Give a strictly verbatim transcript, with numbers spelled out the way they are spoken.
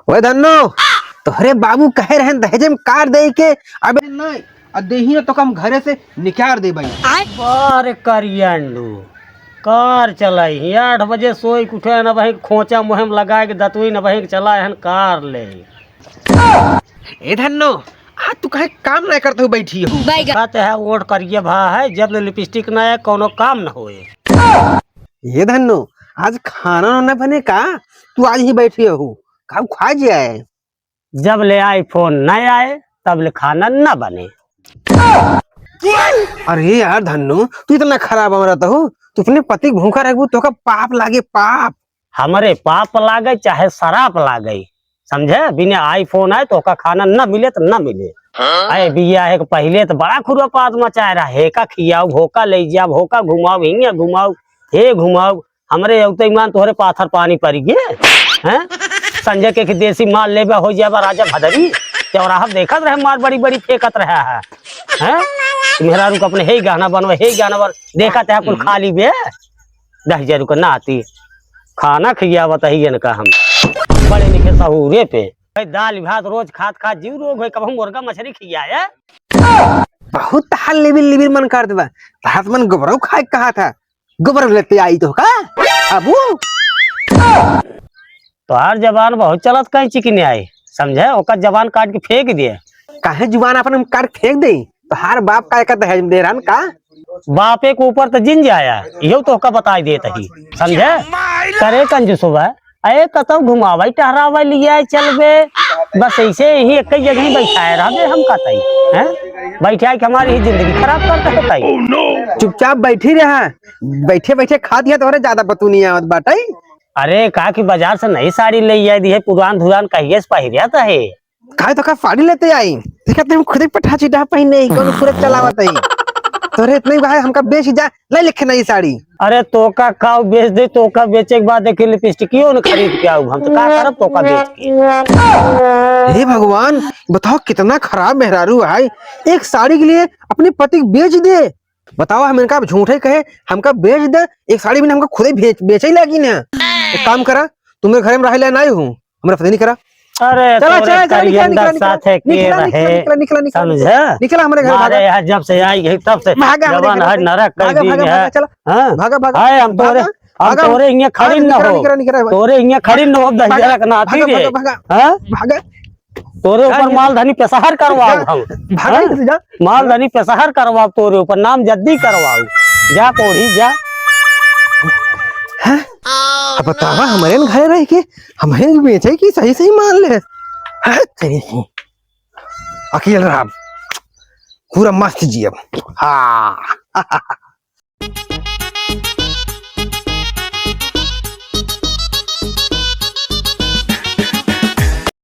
ओए धन्नो, तोहरे बाबू कहे रहन दहेजे में कार देइ के, अबे नहीं, अब देही ना तो हम घरे से निकार देबइ। बारे करियंडू, कार चलाई ही, आठ बजे सोइ के उठे हन, अबहीं खोंचा मुँहे में लगाइ के दतुइन अबहीं चलाए हन कार लेइ। ए धन्नो, आज तू काहे काम नाहीं करत हो, बैठी हो? बैगन। कहते हैं ओठ करिए भा है, जब ले लिपस्टिक ना आए कौनो काम न होए। ए धन्नो, आज खाना ना बने का? तू आज ही बैठी हो, का खा जाए? जब ले iPhone न आए, तब ले खाना न बने। अरे यार धन्नू, तू इतना खराब हम रहता हो, तू अपने पति के भूखा रखबू, तोका पाप लागे, पाप। हमरे पाप लागे चाहे सराप लागे, समझे? बिना iPhone आए तोका खाना न मिले तो न मिले। हाँ? अरे बियाह के पहिले तो बड़ा खुरपात मचाए रहा, हेका खियाओ, होका ले जाओ, होका घुमाओ, हियाँ घुमाओ, हे घुमाओ, हमरे अउते ईमान तोहरे पाथर पानी परि गे, हैं? संजय के कि देसी माल लेबे हो जाबा राजा भदरी, चौराहा देखत रहे मार बड़ी बड़ी फेंकत रहा है, हैं? मेहरारू को अपने हे ही गहना बनवा, हे ही गहना बन, देखत है कुल खाली बे, दस हजार रुपये ना आती, खाना खियावत ही इनका हम, बड़े लिखे सहूरे पे। भाई दाल भात रोज खात खात जीव रोग होए, कब हम मुर्गा मछली खियाए? बहुत तहार लिबिर लिबिर मन कर देबा, भात मन गोबरऊ खाए कहा था, गोबर लेते आई तो का? अबू? तोहार जबान बहुत चलत, कहीं चिकिन आई, समझे? ओकर जबान काट के फेंक दे। काहे जुबान अपन हम काट फेंक दे? तोहार बाप का एक दहेज में दे रहन का? बापे के ऊपर तो जिन जाया, इहो तो ओका बताई देत ही, समझे? करे कंजूसवा, अरे कतौ घुमावे टहरावे लियाए चलबे, बस ऐसे ही एक ही जगह बैठाए रहबे हम कतई, हैं? बैठाए के हमारी ही जिंदगी खराब करते हो तई। चुपचाप बैठी रहा, बैठे बैठे खा दिया तोहरे ज्यादा बतूनी आवत बाटे। अरे का कि बाजार से नई साड़ी ले आए दिए, पुरान धुरान कहिए से पहिरिया त है। काहे तो का साड़ी लेते आई, देखा तुम खुद ही पठाची डा पहिने ही, कौन पूरा चलावत है। तोरे इतने ही भाई हमका बेच जा, ले लिखे नई साड़ी। अरे तोका का बेच दे, तोका बेचे के बाद देखी लिपस्टिकियो न खरीद के आऊ हम, तो का करब तोका बेच के? हे भगवान, बताओ कितना खराब मेहरारू है, एक साड़ी के लिए अपने पति को बेच दे। बताओ, हम इनका झूठे कहे, हमका बेच दे, एक साड़ी भी ना, हमका खुदे बेच, बेचे ही लागी ना। एक काम करा, तुम्हें घर में रहे ला नहीं हूँ, हमरा पता नहीं करा। अरे चला, तोरे चला, चला, निकला, करियंदा निकला, निकला, साथे के निकला, निकला, रहे, निकला, निकला, निकला, समझे? निकला हमारे घर, मारे भागा। यहाँ जब से आई है तब से भागा, हमारे जवन घर है से। नरक कर भागा, दी भागा, है। भागा, चला। हाँ? भागा, भागा, हाय, हम तोरे, भागा, हम भागा, तोरे हियाँ खड़ी भागा, न निकला, हो। निकला, निकला, भागा। तोरे हियाँ खड़ी न हो, भागा, दहिजरा के नाती भागा, रे। भागा, भागा। हाँ? भागा। तोरे जा ऊपर यहाँ से। मालधनी पेशहर करवाओ जा, हम। भागा हाँ? यहाँ से जा। मालधनी पेशहर करवाओ तोरे ऊपर, नाम जद्दी करवाओ। जा कोढ़ी जा। हैं? अब बतावा, हमरे न घरे रह के, हमरे न बेचे की सही सही मान ले। हैं? सही सही। अकेल रहा। पूरा मस्त जियब। हाँ।